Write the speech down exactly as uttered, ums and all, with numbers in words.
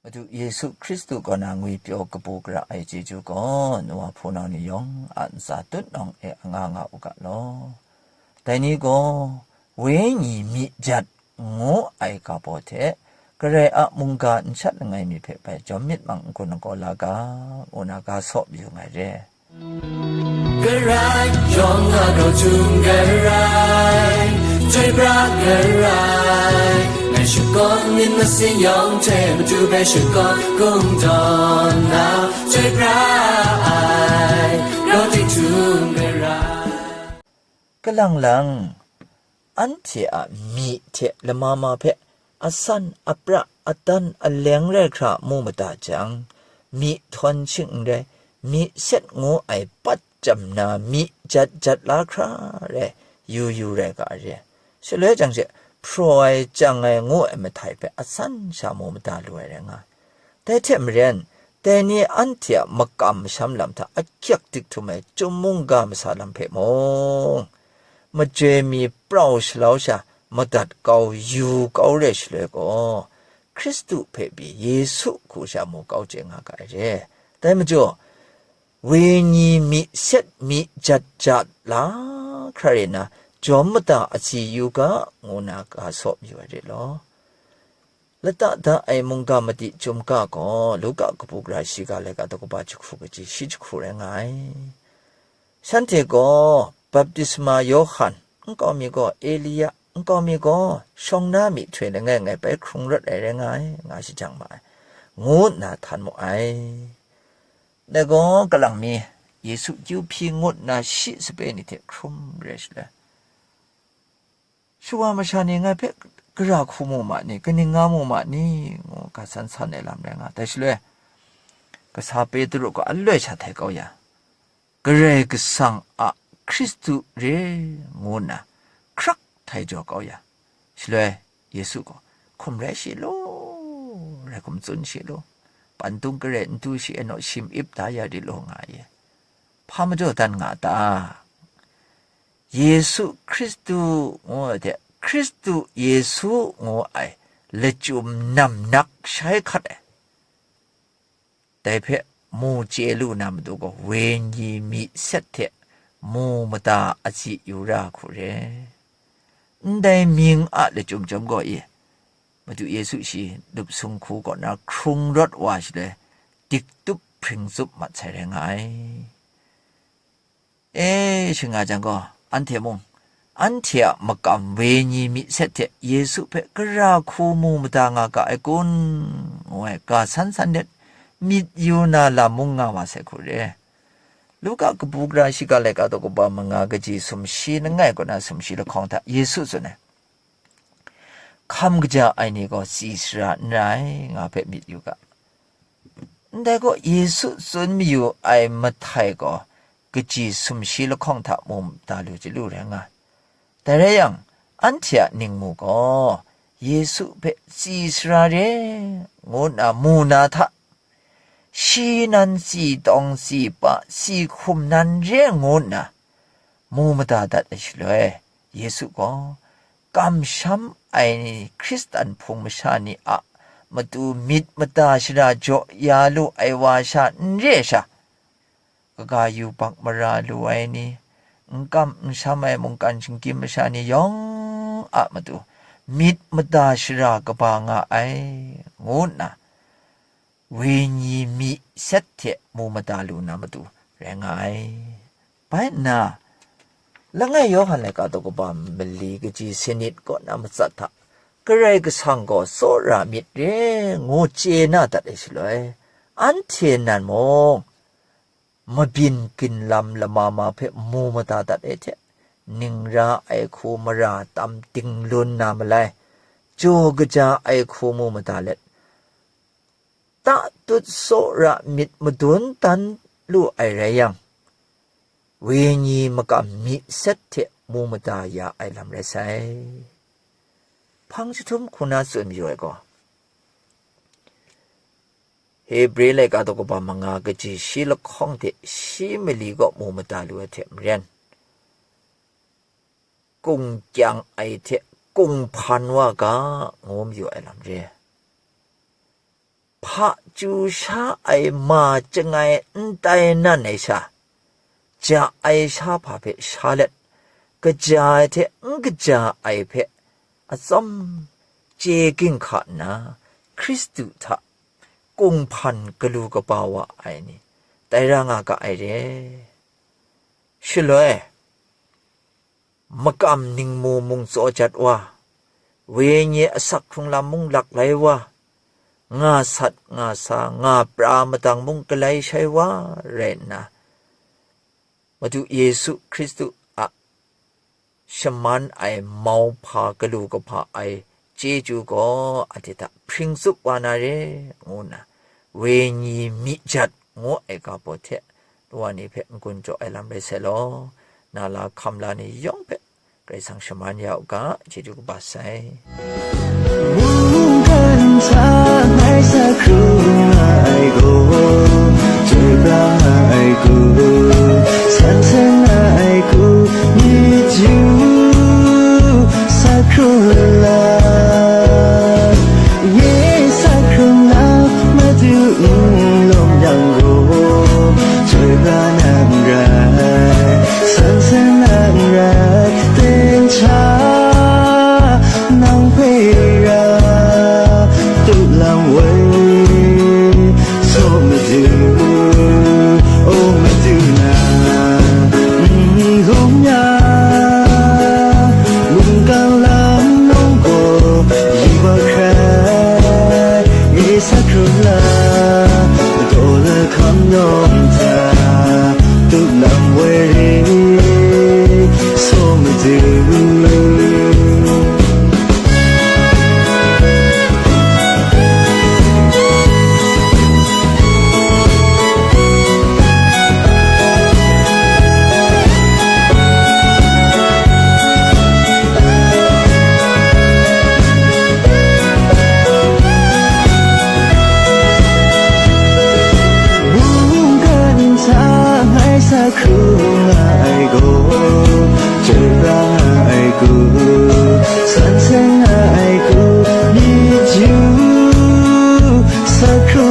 Madu Yesu Hkristu kaw na ngwipyaw kabu gara ai chyeju gaw, nu wa hpunau ni yawng a ntsa tutnawng e anga nga u ga law. Dai ni gaw, Wenyi myi jat ngu ai ga baw hte, Karai a mungga n shat langai mi hpe bai jawm myit mang n gun ai gaw la ga, ngu na ga saw mayu nga ai re. Karai yawng a grau htum Karai, chyoi pra Karai, ngai shakawn myit masin yawng hte Madu hpe shakawn kungdawn na, chyoi pra ai, grau tik htum Karai. Kalang lang, anhte a myi hte lama ma hpe asan, apra, adan, aleng rai hkra mu mada jang, myi htawn shing n rai, myi set ngu ai pat jam na myi jat jat la hkra rai, yu yu rai ga ai re. Shaloi jang she, hpraw ai, chyang ai ngu ai mahtai hpe asan sha mu mada lu ai rai nga ai. Dai hte maren, dai ni anhte a makam masham lam hta ahkyak dik htum ai chyum mungga masa lam hpe mung, majoi mi prau shalau sha madat kau yu kau re shaloi gaw, Hkristu hpe pyi Yesu hku sha mu kau chye nga ga ai re. Dai majaw, Wenyi myi set myi jat jat la hkra re na, jawm mada asi yu ga, ngu na ga saw mayu ai re law. Lata da ai mungga madi chyum ga gaw, Luka kabu gara shiga laika daw kaba jahku kaji shi jahku rai nga ai. Shanhte gaw, baptisma Yawhan, nkau mi gaw Elia, nkau mi gaw shawng na myihtoi langai ngai bai hkrung rawt ai rai nga ai, nga shajang ma ai, ngu nna htan mu ai. Dai gaw, kalang mi, Yesu kyu hpyi ngut nna shi sape ni hte hkrum re shaloi, shawa masha ni ngai hpe gara hku mu ma ni, kaning nga mu ma ni, ngu ga san san ai lam rai nga. Dai shaloi, kasa Petru gaw aloi sha htai kau ya, Karai Kasang a Hkristu re, ngu nna hkrak htai jaw kau ya, shaloi Yesu gaw, hkum rai shi lu, rai hkum tsun shi lu, pantung kare n du shi e naw shim ip da ya rit lu nga ai. Hpa majaw dan nga ta? Yesu Hkristu ngu ai hte, Hkristu Yesu ngu ai lachyum namnak shai hkat ai. Dai hpe mu chye lu na matu gaw, wenyi myi set hte mu mada asi yu ra hku re. Ndai mying a lachyum chyawm gaw e, Madu Yesu shi nup sung hku kaw na hkrung rawt wa shaloi, diktup hpring tsup mat sai rai nga ai. E, shing nga jang gaw, anhte mung, anhte a makam wenyi myi set hte Yesu hpe gara hku mu mada nga ga ai kun, ngu ai ga san san let, myit yu na lam mung nga wa sai hku re. Luka kabu gara shiga laika daw kaba manga kaji sumshi langai kaw na sumshi lahkawng hta Yesu tsun ai, hkam kaja ai ni gaw tsi sara n rai, nga hpe myit yu ga. Ndai gaw Yesu tsun mayu ai mahtai gaw kaji sumshi lahkawng hta mu mada lu chyalu rai nga. Dai rai yang, anhte a ningmu gaw Yesu hpe tsi sara re, ngu nna mu na hta, shi nan tsi tawng tsi pa, tsi hkum nan re ngu nna mu mada dat ai shaloi, Yesu gaw kamsham ai Hkristan hpung masha ni a matu myit mada shara jaw ya lu ai wa sha n re ai sha, kaga yubak mara lu ai ni, n kam n sham ai mungkan shinggyim masha ni yawng a matu myit mada shara kaba nga ai, ngu nna, wenyi myi set hte mu mada lu na matu rai nga ai. Bai nna, langai Yawhan laika daw kaba mali kaji sanit kaw na matsat hta, Karai Kasang gaw tsawra myit re ngu chye na dat ai shaloi, anhte nan mung, mabyin ginlam lama ma hpe mu mada dat ai hte, ningra ai hku mara tam dinglun na malai, jaw kaja ai hku mu mada let, tatut tsawra myit madun dan lu ai rai yang, wenyi makam myi set hte mu mada ya ai lam rai sai. Hpang jahtum hku na tsun mayu ai gaw, Hebre laika daw kaba manga kaji shi lahkawng hte shi mali kaw mu mada lu ai hte maren, kung kyang ai hte kung hpan wa ga, ngu mayu ai lam re. hpa chyu sha ai ma chyangai n tai nan ai sha, ja ai sha hpa hpe sha let, kaja ai hte n kaja ai hpe atsawm chye ginhka nna, Hkristu hta kunghpan galu kaba wa ai ni, tai ra nga ga ai re. Shaloi, makam ningmu mung tsaw jat wa, wenyi asak hkrung lam mung laklai wa, nga sat, nga sa, nga pra madang mung galai shai wa rai nna, Madu Yesu Hkristu a shaman ai mauhpa galu kahpa ai chyeju gaw anhte hta hpring tsup wa na re, ngu nna, wenyi myi jat ngu ai ga baw hte, wa ni hpe n-gun jaw ai lam rai sai law, na la hkam la ni yawng hpe Karai Kasang shaman ya u ga, chyeju kaba sai. Mungkan hta ngai sa hkrung nga ai gaw, chyoi pra nga ai gaw, san seng nga ai gaw, myit yu sa hkrung la. Nye sa hkrung na, Madu n lawm yang gaw, chyoi pra nang rai, san seng nang rai, ten hta nang hpe ra, tu lam woi, so Madu, o Madu na, n lawm ya, mungkan lam nang gaw, yu wa hkrai, nye sa hkrung la, daw lahkam nawng hta, tu lam woi ri, so Madu. Mungkan hta ngai sa hkrung nga ai gaw, chyoi pra nga ai gaw, san seng nga ai gaw, myit yu sa hkrung